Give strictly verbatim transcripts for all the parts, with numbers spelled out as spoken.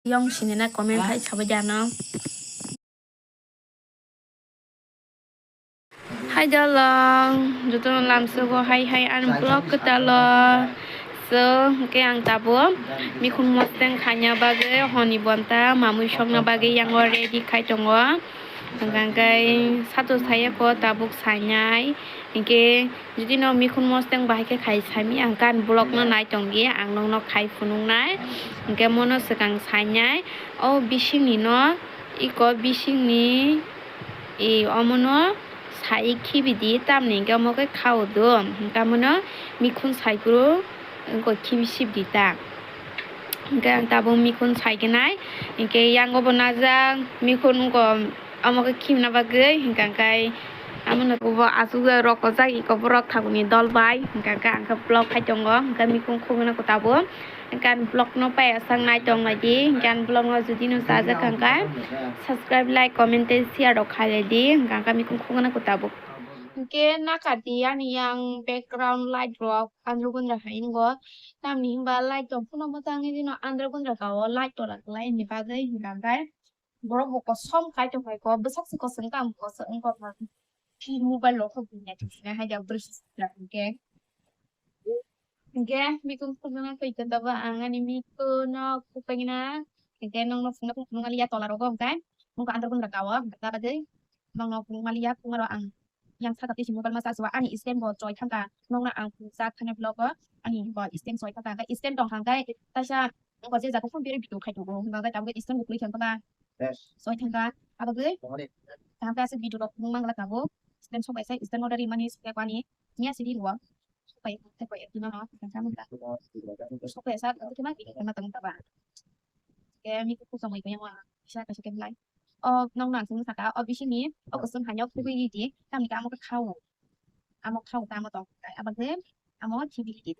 Yong sinina comment hai sabai jano. Hai dalong, jotono lamsogo hai hai ani vlog kwtalo. So, hwnkhe ang tabuk mikhun mosteng khaina bagwi honi bonta mamui sokna bagwi yango ready khai tongo. Hwnkhe sato sayako tabuk sainai. Hwnkhe jodi no mikhun mosteng bahai khe khai sami ang kan vlog no nai tongdi, ang nokno khai phunuknai. Hwnkhe mono swkang sainai. O bisingni no, iko bisingni, i omono sai khibidi, tamni hwnkhe omo khe khao do, hwnkhe omono mikhun sai phuru wngkha khibi sibidi ta. Hwnkhe ang tabuk mikhun sai khe nai, hwnkhe yango bo najak mikhun wngkha omo khe khibina bagwi, hwnkhe ang khe amono bo aswk rokojak iko borok thaguni dol bai, hwnkhe ang khe vlog khai tongo, hwnkhe mikhun khugui nai tabuk. Hwnkhe ani vlog no paiya sak nai tong laidi. Hwnkhe ani vlog no jodi no chajak hwnkhe subscribe, like, comment tei share rok khai laidi. Hwnkhe ang khe mikhun khugui nai tabuk. Hwnkhe nakardi ani yang background light rok Andhra Gundra hai wngo. Tamni hwnba light rok phano mwchangwi dino Andhra Gundra ka o light tola kwlai ni bagwi hwnkhe ang khe borok bo kosom kai tong khai ko, bwsak se kosom tang kosom wngkha. Ki mobile rok kho bunya thwkna hai da bwrwi se sra hwnkhe. Hwnkhe mikhun khulumna koi khe tabuk ang ani mikhuno khukpai na. Hwnkhe nokno phunukna phunukna liya tola rogo hwnkhe. Nokha Andhra Gundra ka o hwnkhe ta bagwi nokno phunukma liya phunukma rok ang. Yang saka tisi mobile ma charge o ani stand bo choi thangkha. Nokno ang phunukjak thani vlog o ani bo stand choi thangkha. Hwnkhe stand tong thangkhe taisa wngkha je jaga phone berwi video khai tongo. Hwnkhe tabuk stand bo kwlwi thangkha ba. Choi thangkha. Abagwi thangkha se video rok phunuk mangla tabuk. Stand sok bai sai stand order rimani sokya kwani. Miya sidi rwo. Sok bai tei koi ekdino no thangkha mangkha. Sok bai sa tangkha ma video ma tangkha ba. Ke mi kuku somoi ko yang wa. Isa ka sekem lai. O nong nang sung saka o bisini o kusung hanyok khugwi di tamni ka amo ka khao. Amo khao ta amo tong kai abang hem amo khibi di.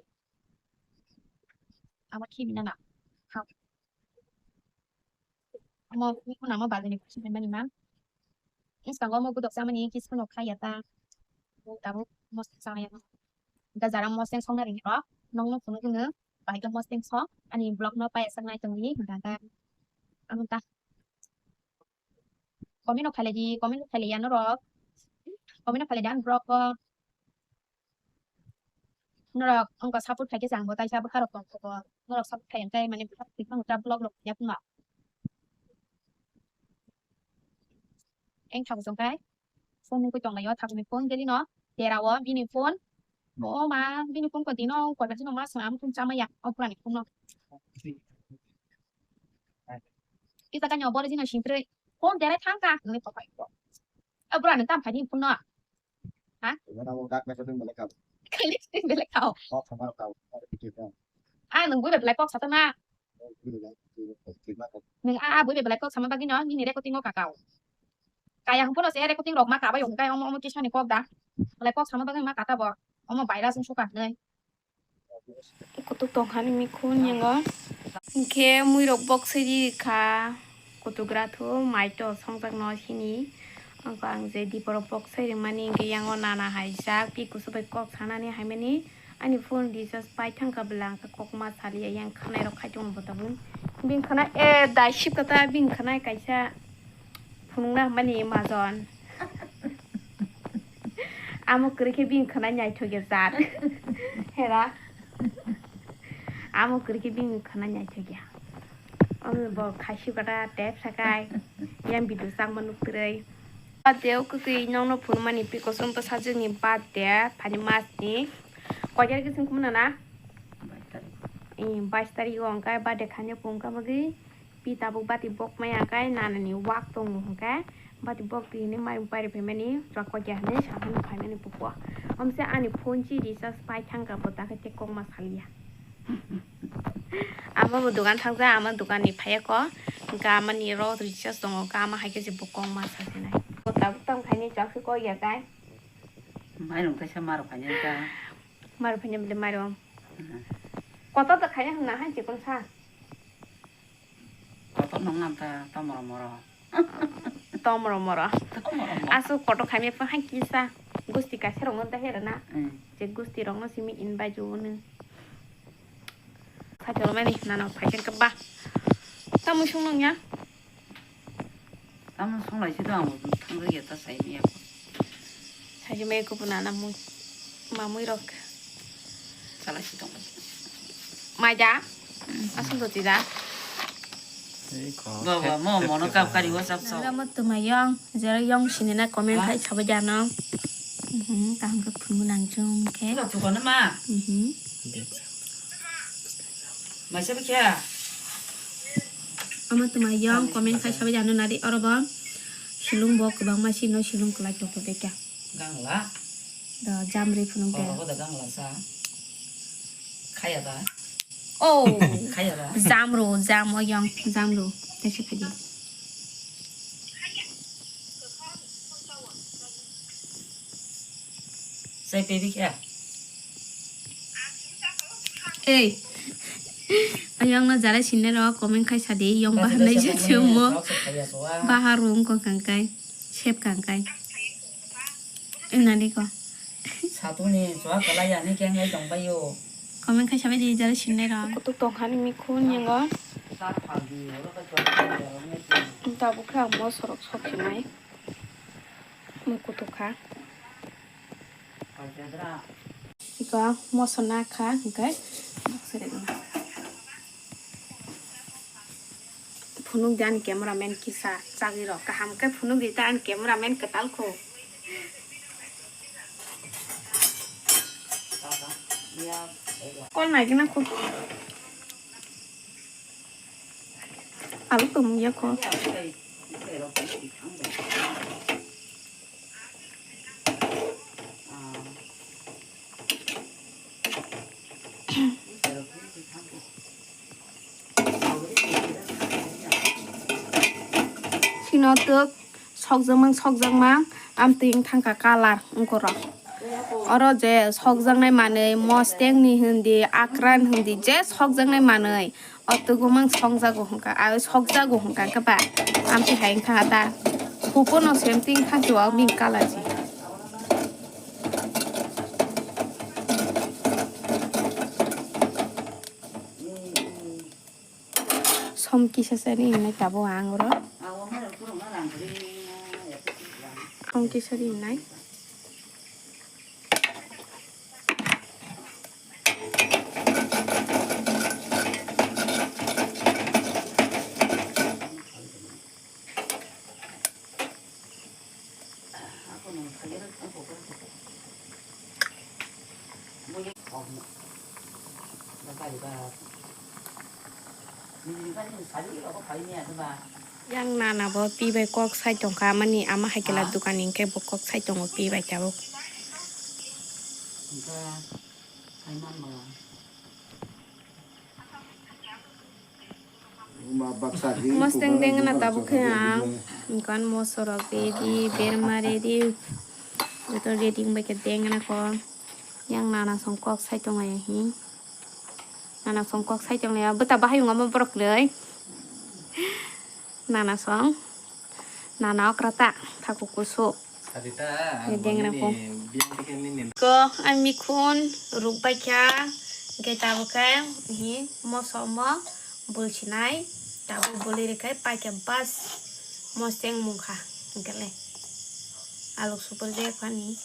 Amo khibi na na. Khao. Amo mi kuna amo bagani kusi mani ma. Insta go mo gudok samani kis kuno khaya ta. Mo tabu mo samaya. Ga jara mo seng song na ringi ro. Nong no kuno kuno. Bai ga mo seng song. Ani vlog no paya sang nai tong ni. Ga amo ta. Comment no khailai di, comment no khailai ya norok. Comment no khailai di ang borok ko. Norok wngkha support khai khe se ang bo taisa bwkha rok tong kho. Norok support khai ang khe mane bwkha rok twi phano ta vlog rok ya phano. Eng thabu song kai. Phone nungkui tong lai o thabu ni phone deli no. Tera o bini phone. Bo ma bini phone ko dino ko dino ma song am phone chama ya. O pura ni phone no. Kita kan nyobo ri jino singtre. Phone dere thang ka. Ngi to kai ko. O pura ni tam khai ni phone no. Ha? Wala mo gak meso ding belek kau. Kali sing belek kau. Kok sama kau. Ada pikir kau. Ah, nung bui belek kok satu na. Nung ah, bui belek kok sama bagi no, ini recording kok kakau. Kaya humpuno se recording rok ma kabai ung kai omo omo tisani kok da. Belek kok sama bagi ma kata bo. Omo virus ung suka nei. Kutuk tongkhani mikhun yango. Hingkhe muirok bok swi rikha. Kutugra thu maito songjakno sini. Ang je diporok bok swi ringmani hingkhe yango nana hai jak pi kusu bai kok sanani haimani. Ani phone recharge pai thangkha bwla ang khe kokma saliya yang khwnairok khai tongo bo tabuk. Bini khwna e dai sip kata bini khwna kaisa phunukna hwnmani majon. Amo kwrwi khe bini khwna naithokya jat. Hera. Amo kwrwi khe bini khwna naithokya. Omo bo khai sip kata tep sakai. Yang video changma nuk twrwi. Birthday o kwtwi nokno phunukmani pi kosom bwsajwkni birthday phaini masni. Koi tarik se wngkha na? Bais tarik. Ee, bais tarik o hwnkhe birthday khaina phunukha bagwi pi tabuk bati bok maya hwnkhe nanani wak tongo hwnkhe bati bok twi hinwi mayung pairi phaimani chwla koi kya hinwi saphano phaimani buko. Omse ani phone chi recharge pai thangkha bo dakhe tei kokma saliya. Ama bo dogan thangja, ama dogan ni phaiya ko, hwnkhe ama ni ro recharge tongo, hwnkhe ama hai khe se bo kokma sajinai. Bo tabuk tamo khaini chwla koi ya kai. Mairung kaisa marok khaina ta. Marok khaina bwle mairung. Hmm. Kotor ta khaina hwnna hai chikon sa. Kotor nong nam ta tomoro moro. Tomoro moro. Tomoro moro. Asu kotor khaimya pha hai kisa. Gusti kaisa rok no ta hera na. Hmm. Je gusti rok no simi invite jo no. Saithok mani nano phaikhe khe ba. Tamo sung nung ya? Tamo sung lai si do ang thang ya ta sai ni ya. Sai mai ko puna na mui. Ma mui rok. Chala si tong. Mai da. Asung do ti da. Baba mo mono kap kari WhatsApp so. Nang mo tuma yong, jera yong sini na comment khai sabai jano. Mhm, kaham ke phungu nang jong ke. Tuka tuka na ma. Mhm. Maisa bikya. Ama tuma yong comment khai sabai jano nari oro bo. Silung bo kwbangma si no silung kwlai toko de kya. Gangla. Do jamri phunuk de. Oro bo da gangla sa. Khaya ba. Oh. Khaya ba. Jamro, jam o yong, jamro. Tesi phadi. Sai pebi kya. Ei. Ayang no jara sinne ro comment khai sadi yong bahar nai jati mo. Bahar rung ko kangkai. Sep kangkai. Nani ko. Satuni chwa kalai ani keng lai tong bai yo. Comment khai sabai di jara sinne ro. Kutuk tong hani mikhun yengo. Tabuk khe ang mo sorok sok sinai. Mui kutuk kha. Iko moso na kha, hingkai. Phunuk di ani cameraman kisa, chagwi rok. Kaham khe phunuk di ta ani cameraman kwtal kho. Kol nai gana kho. Alu tong ya kho. Sino tok sokjakmang sokjakmang amtwi wng thangkha colour wngkorok. Oro je sokjaknai manwi mosteng ni hindi, akran hindi, je sokjaknai manwi. O tugumang songjago hwnka, a sokjago hwnka khe ba. Amtwi hai wngkha ta. Hupono semtwi wngkha se wa bini kalaji. Som kisa se ri hinai tabuk ang oro. Som kisa ri hinai. Yang nana bo pi bai kok sai tongkha, mani ama hai kela dukan hingke bo kok sai tongo pi bai tabuk. Mosteng dengna tabuk khe ang, ikan mosorok ready, berma ready, joto ready wngbai khe dengna ko. Yang nana song kok sai tongo ya hi. Nana song kok sai tong ya, bwta bahai wngma borok kwrwi. Nana song, nana okra ta, thaku kusu. Ko, ang mikhun rukbai kha, hingke tabuk khe, hi, moso mo bulsinai, tabuk buli rikhe paikhe bas mosteng mungkha, hingke le aluk super je phani,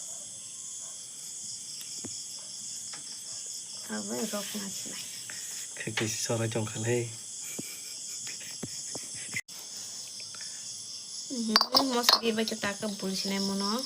abo rok na sinai. Khe kisi sorai tongkha le. Mhm, moso di bai khe ta khe bulsinai mono.